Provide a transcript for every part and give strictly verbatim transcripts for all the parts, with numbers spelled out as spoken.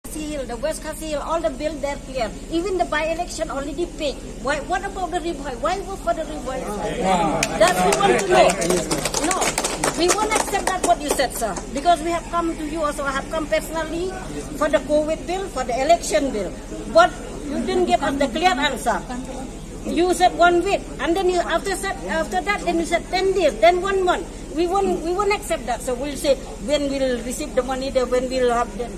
Khasi Hills, the West Khasi Hills, all the bill there clear. Even the by-election already paid. Why? What about the Ri Bhoi? Why vote for the Ri Bhoi? That's we want to know. No, we won't accept that what you said, sir. Because we have come to you also. I have come personally for the COVID bill, for the election bill. But you didn't give us the clear answer. You said one week, and then you after said after that, then you said ten days, then one month. We won't we won't accept that. So we'll say when we'll receive the money, then when we'll have them.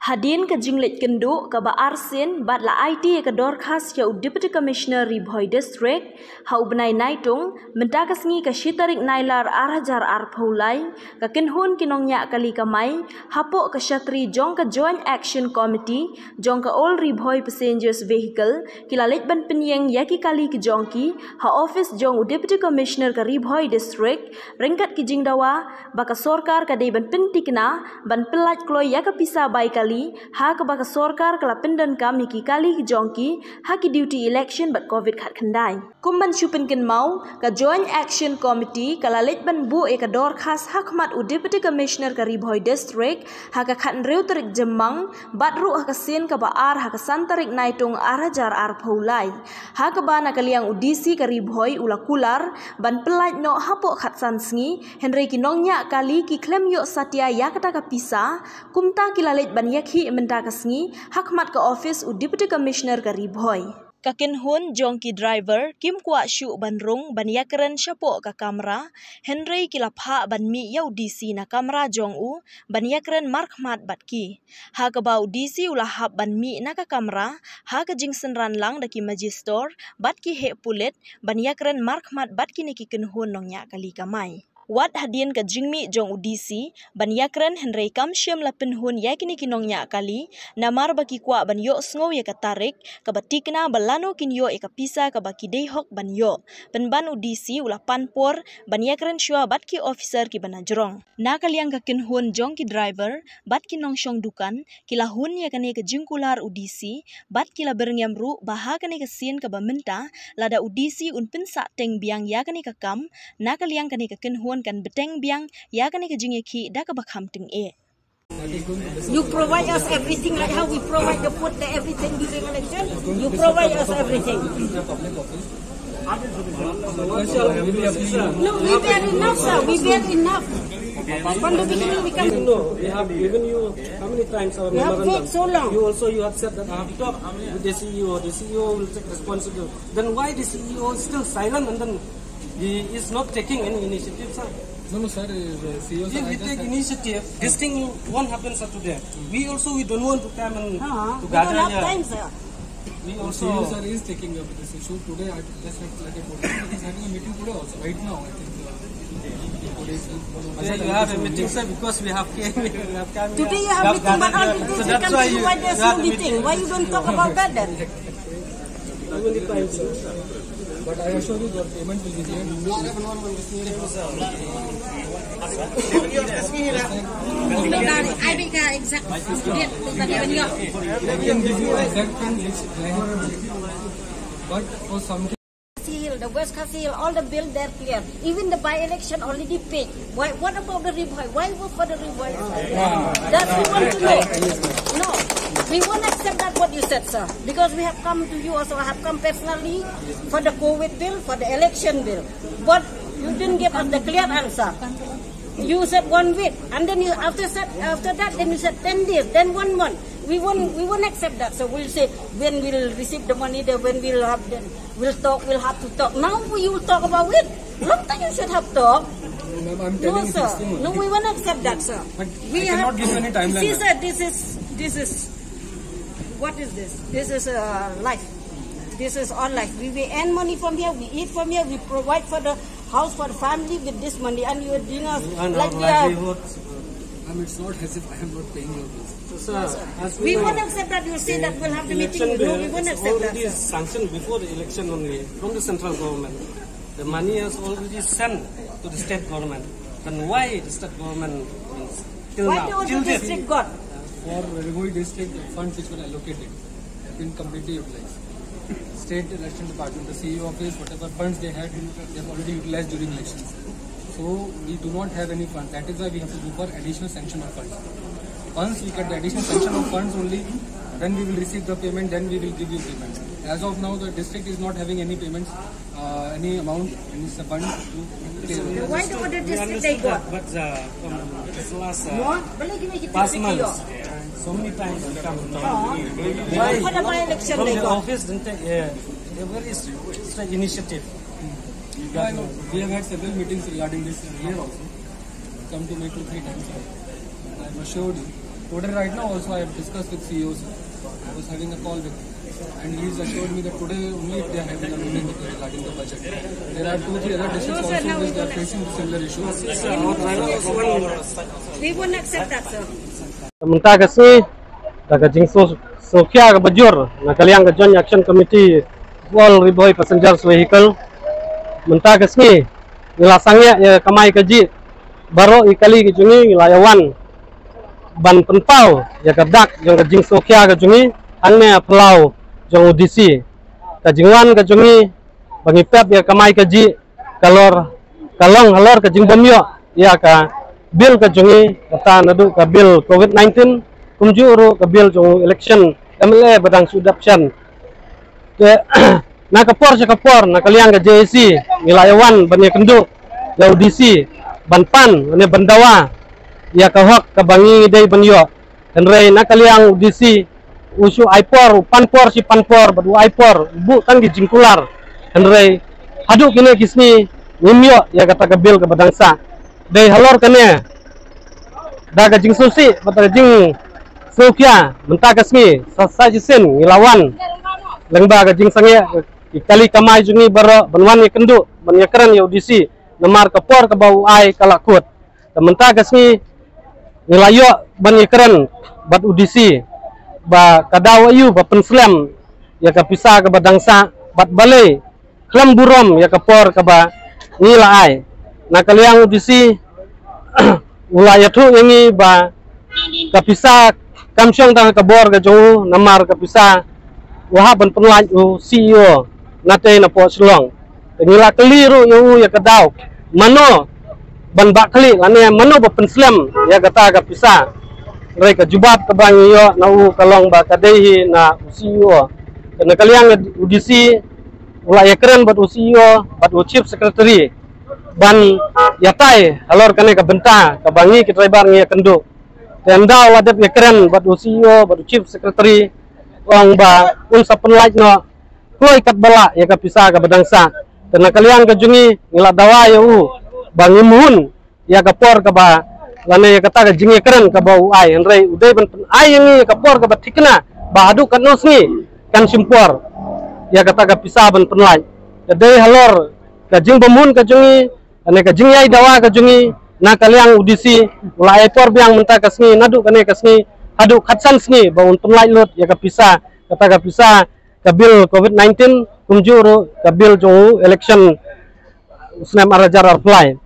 Hadien ka jingleit kynduh kaba arsien bad la aiti ïa ka dorkhas ïa u Deputy Commissioner Ri Bhoi District ha u bnai Naitung, mynta ka sngi ka shi tarik Nailar ar hajar arphew lai, ka kynhun ki nongñiah kali kamai hapoh ka shatri jong ka Joint Action Committee jong ka All Ri Bhoi Passengers Vehicle ki la leit ban pynïeng ïa ki kali ki jong ki ha office jong u Deputy Commissioner ka Ri Bhoi District, ryngkat ki jingdawa ba ka sorkar ka dei ban pynthikna ban pyllait kloi ïa ka pisa bai kali ha kaba ka sorkar ka la pyndonkam ïa ki kali ki jong ki ha ki duty election bad COVID khatkhyndai. Kum ban shu pynkynmaw, ka Joint Action Committee ka la leit ban buh ïa ka dorkhas ha khmat u Deputy Commissioner ka Ri Bhoi District ha ka khathynriew tarik Jymmang, bad ruh ha ka sien kaba ar ha ka san tarik Naitung ar hajar arphew lai. Ha kaba na ka liang u D C ka Ri Bhoi u la kular ban pyllait noh hapoh khatsan sngi, hynrei ki nongñiah kali ki khlem ïoh satia ïa kata ka pisa, kumta ki la leit ban ïakhih mynta ka sngi ha khmat ka office u Deputy Commissioner ka Ri Bhoi. Ka kynhun jong ki driver kim kwah shuh ban rung ban ïakren shapoh ka kamra, hynrei ki la phah ban mih ïa u D C na kamra jong u ban ïakren markhmat bad ki. Ha kaba u D C u la hap ban mih na ka kamra ha ka jingsynran lang da ki magistrate bad ki heh pulit ban ïakren markhmat bad kine ki kynhun nongñiah kali kamai. Wat hadien ka jingmih jong u D C ban ïakren, hynrei kam shym la pynhun ïa kine ki nongñiah kali, namar ba ki kwah ban ïohsngew ïa ka tarik kaba thikna ba lano kin ïoh ïa ka pisa kaba ki dei hok ban ïoh. Pynban u D C u la pan por ban ïakren shuwa bad ki officer kiba na jrong. Na ka liang ka kynhun jong ki driver bad ki nongshong dukan ki la hun ïa kane ka jingkular u D C bad ki la byrngem ruh ba ha kane ka sien kaba mynta, lada u D C un pynsah teng biang ïa kane ka kam, na ka liang kane ka kynhun kan bteng biang ïa kane ka jingïakhih da kaba kham tyngeh. You provide us everything, like how we provide the food, the everything during election. You provide us everything. No, we bear enough, sir. We bear enough. From the beginning, we come. No, we have given you how many times our memorandum? We have wait so long. You also, you have said that I have talked with the C E O. The C E O will take responsibility. Then why the C E O is still silent and then he is not taking any initiative, sir? No, no, sir, uh, C E O, sir, if we take initiative, this thing won't happen, sir, today. We also, we don't want to come and to gather here. We also, sir, is taking up this issue. Today, I just like, like I told you, he's having a meeting today also, right now, I think, uh, today, you have a meeting, sir, because we have came, we have come here. Today you have meeting, but all details will come to you why there's no meeting. Why you don't talk about that then? But I assure you that payment will be there. No, no, no, no, no, no, no. I think, uh, exact date, I can give you exact thing which I have, but for something Khasi Hills, the West Khasi Hills, all the bill there clear. Even the by-election already paid. Why? What about the Ri Bhoi? Why vote for the Ri Bhoi? That's we want to know. No, we won't accept that what you said, sir. Because we have come to you also. I have come personally for the COVID bill, for the election bill. But you didn't give us the clear answer. You said one week, and then you after said after that, then you said ten days, then one month. We won't we won't accept that. So we'll say when we'll receive the money, then when we'll have them, we'll talk. We'll have to talk. Now we will talk about it. Long time you should have talked. Ma'am, I'm telling you, sir. No, we won't accept that, sir. But we I cannot give you any timeline, see, sir, this is this is what is this? This is uh, life. This is our life. We, we earn money from here. We eat from here. We provide for the house for the family with this money, and you are doing us like we are. It's not as if I am not paying your bills. So, sir, as we We know, won't accept that. You say that we'll have the meeting. Election No, we won't is accept that, already sir. Sanctioned before the election only from the central government. The money is already sent to the state government. Then why the state government means till Why now, the till date? District got? For Ri Bhoi district, the funds which were allocated have been completely utilized. State election department, the C E O office, whatever funds they had, they have already utilized during elections. So we do not have any funds. That is why we have to go for additional sanction of funds. Once we get the additional sanction of funds only, then we will receive the payment, then we will give you payment. As of now, the district is not having any payments, uh, any amount, any fund to pay. Why the other district they got? But, uh, um, this last, uh, past months, so many times we come to town. Why? For the by-election they got. Office didn't take, uh, a very s- strong initiative. Yeah, I know. We have had several meetings regarding this here also. Come to me two, three times. I have assured you. Today, right now, also, I have discussed with C E O, sir. I was having a call with him. And he has assured me that today only they are having a meeting with me regarding the budget. There are two, three other districts also which they are facing the similar issues. We won't accept that, sir. Mynta ka sngi, da ka jingsngewkhia kaba jur na ka liang ka Joint Action Committee of All Ri Bhoi Passengers Vehicle. Mynta ka sngi ngi la sangeh ïa ka kamai kajih baroh ki kali ki jong ngi, ngi la ïa wan ban pynpaw ïa ka dak jong ka jingsngewkhia ka jong ngi hangne ha phyllaw jong u D C. Ka jingwan ka jong ngi ba ngi pep ïa ka kamai kajih ka lor, ka long halor ka jingbym ïoh ïa ka bill ka jong ngi, kata naduh ka bill covid nineteen, kumjuh ruh ka bill jong election M L A ba dang shu dep shen. Te na ka por sha ka por, na ka liang ka J A C ngi la ïa wan ban ïakynduh ïa u D C ban pan ne ban dawa ïa ka hok kaba ngi dei ban ïoh. Hynrei na ka liang u D C u shu ai por, u pan por shi pan por bad u ai por, u buh tang ki jingkular. Hynrei haduh kine ki sngi ngim ïoh ïa kata ka bill kaba dang sah. Dei halor kane, da ka jingsngewsih bad da ka jingsngewkhia, mynta ka sngi sa, sa shisien ngi la wan lyngba ka jingsangeh ki kali kamai jong ngi baroh ban wan ïakynduh, ban ïakren ïa u D C, namar ka por kaba u ai ka la kut. Te mynta ka sngi ngi la ïoh ban ïakren bad u D C ba ka daw aïu ba pynslem ïa ka pisa kaba dang sah bad balei khlem burom ïa ka por kaba ngi la ai. Na ka liang u D C u la ïathuh ïa ngi ba ka pisa kam shong tang ha ka bor ka jong u, namar ka pisa u hap ban pynlait u C E O natei napoh Shillong. Te ngi la kylli ruh ïa u ïa ka daw mano ban bah khlieh lane mano ba pynslem ïa kata ka pisa. Hynrei ka jubab kaba ngi ïoh na u ka long ba ka dei hi na u C E O. Te na ka liang u D C u la ïakren bad u C E O bad u Chief Secretary ban ïatai halor kane ka bynta kaba ngi ki driver ngi ïakynduh. Te ynda u la dep ïakren bad u C E O bad u Chief Secretary, ong ba un sa pynlait noh kloi katba lah ïa ka pisa kaba dang sah. Te na ka liang ka jong ngi ngi la dawa ïa u ba ngim hun ïa ka por kaba lane ïa kata ka jingïakren kaba u ai, hynrei u dei ban pyn-ai ïa ngi ïa ka por kaba thikna ba haduh katno sngi kan shim por ïa kata ka pisa ban pynlait. Te dei halor ka jingbymhun ka jong ngi, kane ka jingïai dawa ka jong ngi, na ka liang u D C u la ai por biang mynta ka sngi, naduh kane ka sngi haduh khatsan sngi ba un pynlait lut ïa ka pisa, kata ka pisa ka bill covid nineteen, kumjuh ruh ka bill jong u election u snem ar hajar arphew lai.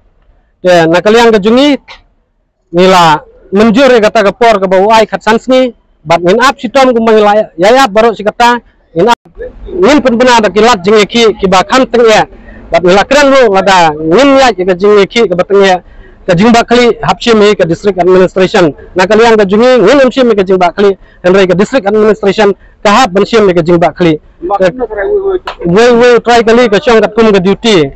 Te na ka liang ka jong ngi ngi la mynjur ïa kata ka por kaba u ai khatsan sngi bad ngin ap shitom kumba ngi la ïa ap baroh shi katta. Ngin ap, ngin pynbna da ki lad jingïakhih kiba kham tyngeh bad ngi la kren ruh lada ngin ïaid ïa ka jingïakhih kaba tyngeh, ka jingbah khlieh hap shim hi ka district administration. Na ka liang ka jong ngi ngin ym shim ïa ka jingbah khlieh, hynrei ka district administration ka hap ban shim ïa ka jingbah khlieh. Wei wei u trai kali ka shong katkum ka duty.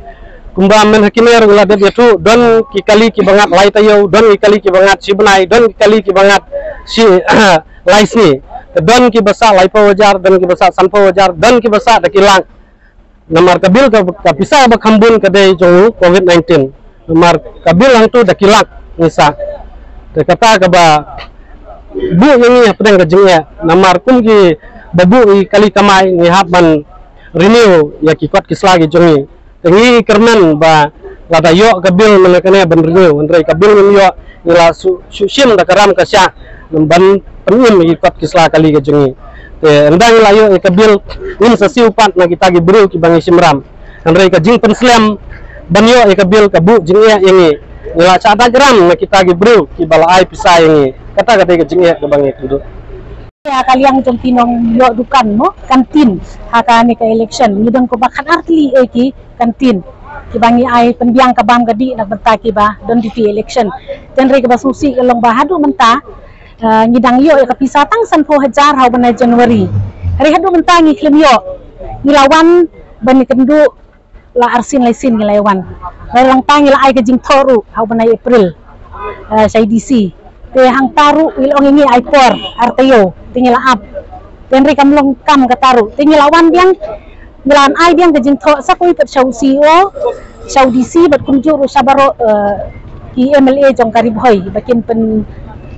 Kumba mynta kine ruh la dep ïathuh, don ki kali kiba ngat lai taïew, don ki kali kiba ngat shi bnai, don ki kali kiba ngat shi lai sngi. Don kiba sah laiphew hajar, don kiba sah sanphew hajar, don kiba sah da ki lak. Namar ka bill ka, ka pisa ba kham bun ka dei jong u covid nineteen. Namar ka bill hangtu da ki lak ngi sah. Te kata kaba buh ïa ngi hapdeng ka jingeh. Namar kum kiba buh ïa ki kali kamai ngi hap ban renew ïa ki kot ki sla ki jong ngi. Te ngi kyrmen ba lada ïoh ka bill mynne kane ban renew, hynrei ka bill ngim ïoh, ngi la shu, shu shim da ka ram ka shah ban pynim ïa ki kot ki sla kali ka jong ngi. Te ynda ngi la ïoh ïa ka bill, ngin sa siew pat na kita ki briew kiba ngi shim ram. Hynrei ka jingpynslem ban ïoh ïa ka bill ka buh jingeh ïa ngi. Ngi la shah dait ram na kita ki briew kiba la ai pisa ïa ngi. Kata ka dei ka jingeh kaba ngi kynduh. Ha ka liang jong ki nongïoh dukan mo, kantin, ha kane ka election ngi don kumba khatar tylli eh ki kantin kiba ngi ai pynbiang ka bam ka dih na ka bynta kiba don duty election. Te hynrei kaba sngewsih ka long ba haduh mynta, eh, ngi dang ïoh ïa ka pisa tang sanphew hajar ha u bnai January. Hynrei haduh mynta ngi khlem ïoh. Ngi la wan ban ïakynduh la arsien laisien ngi la ïa wan. Hynrei lyngba ngi la ai ka jingthoh ruh ha u bnai April, eh, sha i D C. Te hangta ruh i la ong ïa ngi ai por ar taïew, te ngi la ap. Te hynrei kam long kam kata ruh, te ngi la wan biang, ngi la ai biang ka jingthoh sa kawei pat sha u C E O, sha u D C bad kumjuh ruh sha baroh, eh, ki M L A jong ka Ri Bhoi ba kin pyn,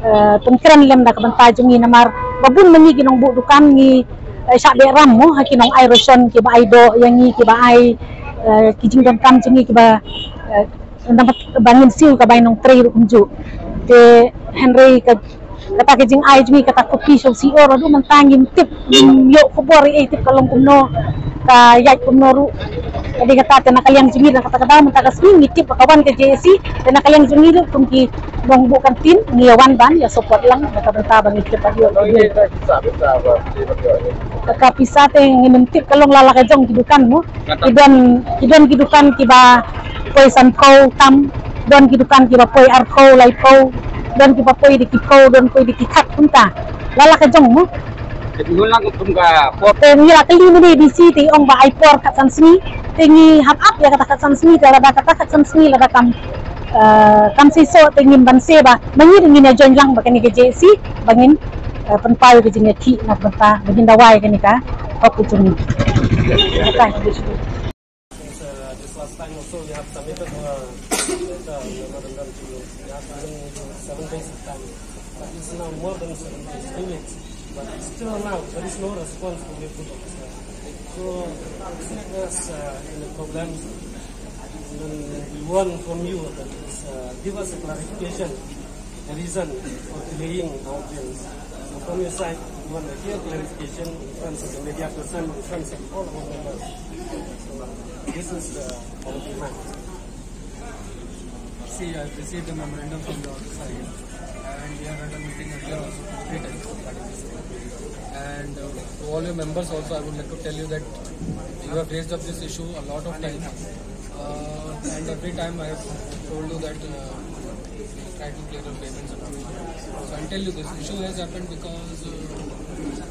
eh, pynkren lem da ka bynta jong ngi namar ba bun ma ngi ki nongbuh dukan ngi, eh, shah beh ram mo ha ki nongai ration kiba ai doh ïa ngi, kiba ai, eh, ki jingdonkam jong ngi kiba, eh, namar ba ngin siew ka bai nongtrei ruh kumjuh. Te hynrei ka, kata ka jingai jong ngi kata copy sha u C E O ruh haduh mynta ngim tip, ngim ïoh khubor ei ei tip ka long kumno, ka ïaid kumno ruh. Ka dei kata te na ka liang jong ngi na kata ka daw mynta ka sngi ngi tip ba ka wan ka J A C, te na ka liang jong ngi ruh kum ki nongbuh kantin ngi ïa wan ban ïa support lang na ka bynta ba ngi tip ba ïoh. Ka pisa te ngim tip ka long la la ka jong ki dukan mo. Ki don, ki don ki dukan kiba poi sanphew tam, don ki dukan kiba poi arphew, laiphew, don kiba poi da ki phew, don poi da ki khat kumta. La la ka jong mo. Te ngi la kylli mynne D C te ong ba ai por khatsan sngi. Te ngi hap ap ïa kata khatsan sngi, te lada kata khatsan sngi lada kam, eh, kam seisoh te ngin banse ba ma ngi te ngin ïa join lang bad kane ka J A C ba ngin, eh, pynpaw ïa ka jingïakhih na ka bynta ba ngin dawa ïa kane ka hok ka jong ngi. Kata. Uh, this last time also we have submitted, uh, the memorandum to you. We have given you seven days of time. But it's now more than seven days, two weeks. But still now, there is no response from your good officer. So, it's not us, uh, in a problem. And then we want from you that, uh, give us a clarification. The reason for delaying our bills. So from your side, we want a clear clarification in front of the media person, in front of all our members. So this is the, our demand. See, I received a memorandum from the office side, and we have had a meeting earlier also, three times. And, uh, to all your members also, I would like to tell you that you have raised up this issue a lot of times, uh, and every time I have told you that, uh, try to clear the payments up to you. So I'll tell you, this issue has happened because, uh,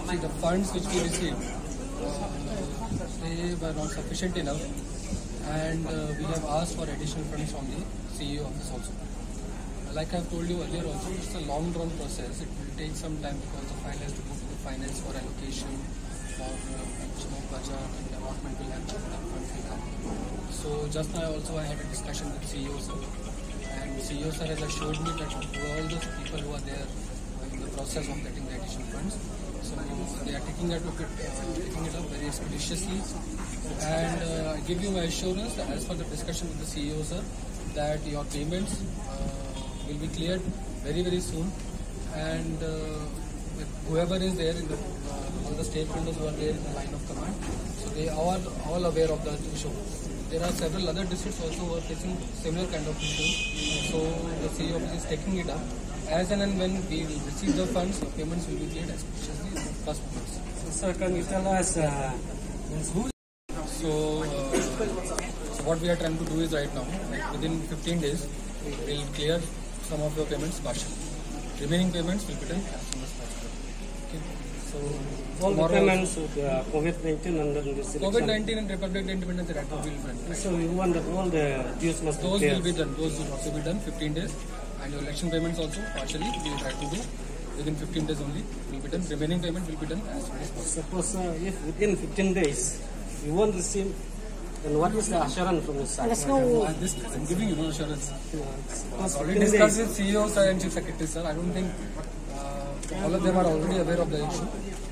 see, the funds which we received, uh, they were not sufficient enough, and, uh, we have asked for additional funds from the C E O office also. Like I've told you earlier also, it's a long drawn process. It will take some time because the file has to go to the finance for allocation, for, uh, you know, budget and allotment will happen, that fund will happen. So just now also I had a discussion with C E O sir, and C E O sir has assured me that all those people who are there in the process of getting the additional funds, so they are taking it, uh, taking it up very expeditiously. And, uh, I give you my assurance that as per the discussion with the C E O sir, that your payments, uh, will be cleared very, very soon. And, uh, with whoever is there in the, uh, all the stakeholders who are there in the line of command, so they are all aware of the issue. There are several other districts also who are facing similar kind of issues. So the C E O office is taking it up. As and, and when we receive the funds, the payments will be cleared as soon as the first payments. So, sir, can you tell us, uh, means who So, uh, so what we are trying to do is right now, like, within fifteen days, we'll clear some of your payments partially. Remaining payments will be done as soon as possible. Okay? So, all the tomorrow payments of the COVID nineteen and then this COVID election. COVID nineteen and Republic Day Independence Day, that will be done. So we want that all the dues must be paid. Those will be done. Those will also be done, fifteen days. And your election payments also, partially, we will try to do within fifteen days only, will be done. Remaining payment will be done as soon as possible. Suppose, uh, if within fifteen days, you won't receive, then what is the assurance from your side? There's no. Uh, this, I'm giving you no assurance. Yeah, it's because already fifteen days. Discussed with C E O sir and Chief Secretary sir. I don't think, uh, all of them are already aware of the issue.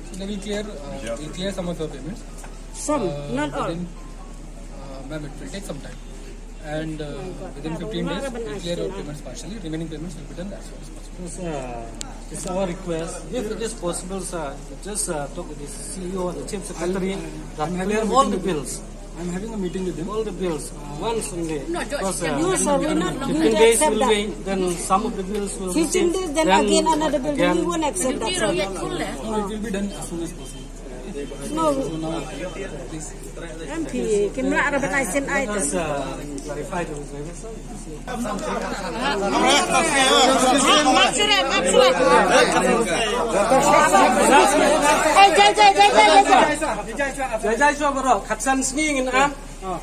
So they will clear, uh, will clear some of your payments. Some, uh, not all. Within, uh, ma'am, it will take some time. And uh, within fifteen days, we'll clear your payments partially. Remaining payments will be done as soon as possible. Sir, it's our request. If it is possible, sir, just uh, talk with the C E O or the chief secretary that clear all the bills. I'm having a meeting with him. All the bills, uh, once only. No, George, because, uh, no, sir, we're not going to accept that. Fifteen days will be, then some of the bills will be fifteen days, then again another bill. We won't accept that, sir. No, it will be done as soon as possible. No. Em phi, kim lah ra ban ai sien ai. Just, uh, clarify to the driver, sir. Mak sure, mak sure. Eh, jai, jai, jai, jai, jai. Jai, jai, shuwa baroh. Khatsan sngi ngin ap.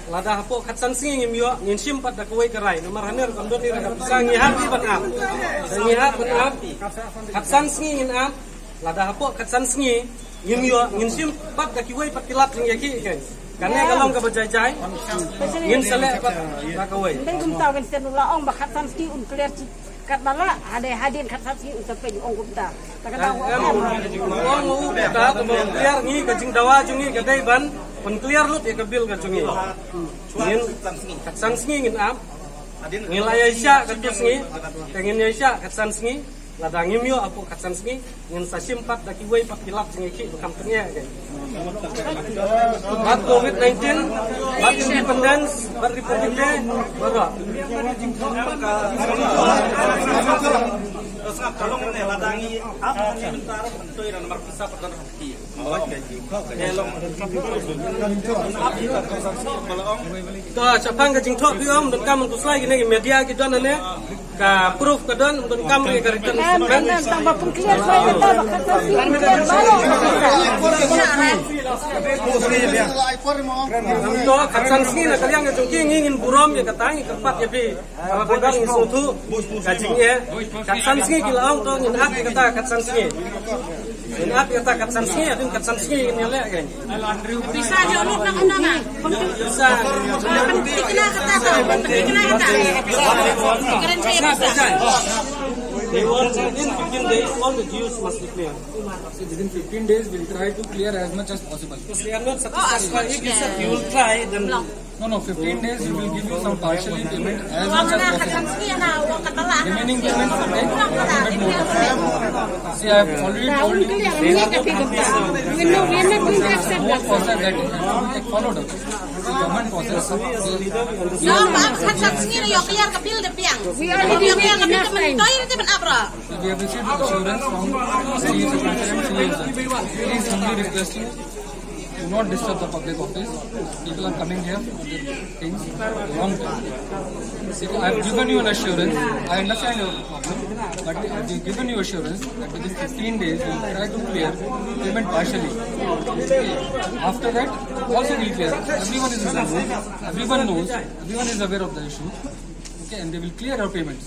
Lada hapoh khatsan sngi ngim ïoh, ngin shim pat da kawei ka rai. Namar hangne kam don ïa ka pisa, ngi hap ban ap. Ngi hap ban ap. Khatsan sngi ngin ap. Lada hapoh khatsan sngi ngim ïoh, ngin shim pat da kiwei pat ki lad jingïakhih kein. Kane ka long kaba jai jai. Ngin sa leh pat da kawei. Dei kumta, kan sien u la ong ba khatsan sngi un clear shi katba lah, hadien, hadien khatsan sngi un sa pyn ong kumta. Ta kata u ong kumta, kumba un clear ngi ka jingdawa jong ngi ka dei ban pyn clear lut ïa ka bill ka jong ngi. Ngin khatsan sngi ngin ap. Ngi la ïaishah katto sngi, te ngin ïaishah khatsan sngi. Lada ngim ïoh hapoh khatsan sngi, ngin sa shim pat da kiwei pat ki lad jingïakhih ba kham tyngeh kein. Bad covid nineteen, bad independence, bad Republic Day, baroh. To, shaphang ka jingthoh phi ong, donkam ban khuslai kine ki media ki don hangne. Ka proof ka don, donkam re ka written statement. Em, em, tang ba pun clear sa kata ba kata si clear ba. To, khatsan sngi na ka liang ka jong ki ngi ngin burom ïa kata, ngi kyrpad ïa phi. Ba phi dang sngewthuh ka jingeh. Khatsan sngi ki la ong to ngin ap ïa kata khatsan sngi. Ngin ap ïa kata khatsan sngi, hadien khatsan sngi ngin ïaleh kein. Pisa jong lut na kena na. Pisa. Pisa kata to, pisa kata. Keren saya pisa. They want within fifteen days all the dues must be cleared. So within fifteen days we'll try to clear as much as possible. If they are not satisfied, if you will try, then No, no, fifteen days we will give you some partially payment as much as possible. Remaining payment will take payment notice. See, I have already told you. We are not going to accept that. Process that is followed up. It's a government process. We already made enough time. We have received assurance from C E O, sir. Please humbly request you. Do not disturb the public office. People are coming here for their things long time. See, I have given you an assurance. I understand your problem, but I have given you assurance that within fifteen days we will try to clear payment partially. After that, also we will clear. Everyone is in the know. Everyone knows. Everyone is aware of the issue. Okay, and they will clear your payments.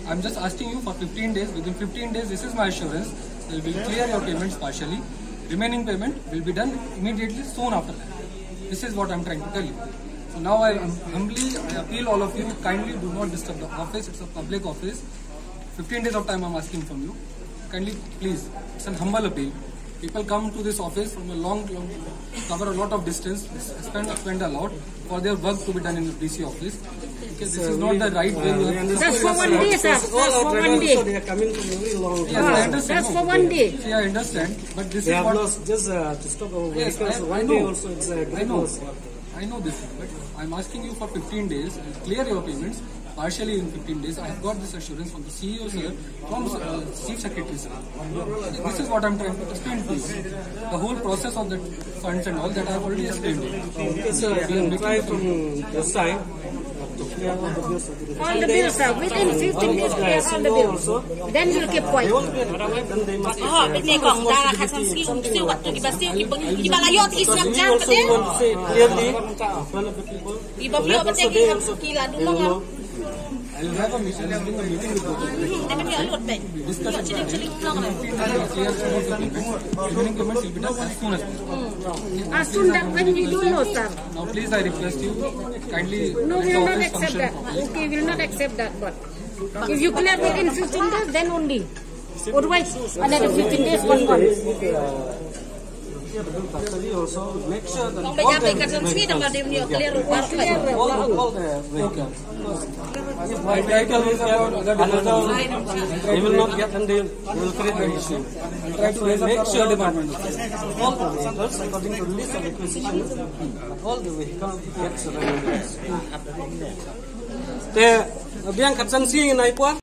I'm just asking you for fifteen days. Within fifteen days, this is my assurance. They will clear your payments partially. Remaining payment will be done immediately soon after that. This is what I'm trying to tell you. So now I am humbly, I appeal all of you, kindly do not disturb the office. It's a public office. Fifteen days of time I'm asking from you. Kindly, please, it's an humble appeal. People come to this office from a long, long, cover a lot of distance, spend, spend a lot for their work to be done in the D C office. Okay, this is not the right way. Just for one day, sir. Just for one day. So they are coming from very long. Yes, I understand. Just for one day. See, I understand, but this is what. They have lost, just, uh, to stop our vehicles. Yes, I, I know. One day also, it's a great loss. I know this, but I'm asking you for fifteen days, clear your payments partially in fifteen days. I have got this assurance from the C E O, sir, from, uh, Chief Secretary, sir. This is what I'm trying to explain to you. The whole process of the funds and all that I have already explained to you. Okay, sir, we will try from this side. All the bills, sir. Within fifteen days, clear all the bills. Then we'll keep quiet. Oh, bete kong, da la khatsan sngi um siew wat tu kiba siew kiba, kiba la ïoh ti sngap jam bete. Kiba ïoh bete ki la dum long. I will have a meeting, I will bring a meeting with both of you. Hmm, dei ban ïoh lut beit. Discussion. Chilling, chilling long. Remaining payments will be done as soon as possible. As soon that when we don't know, sir. Now please, I request you, kindly. No, we will not accept that. Okay, we will not accept that, but if you clear within fifteen days, then only. Otherwise, another fifteen days, one month. Here, the custody also, make sure that all the vehicles, all, all the vehicles. If my vehicle is here, another, they will not get and they will create an issue. Try to raise up the department. All the vehicles, according to list of requisition, all the vehicles get surrendered. Te, biang khatsan si nai pua.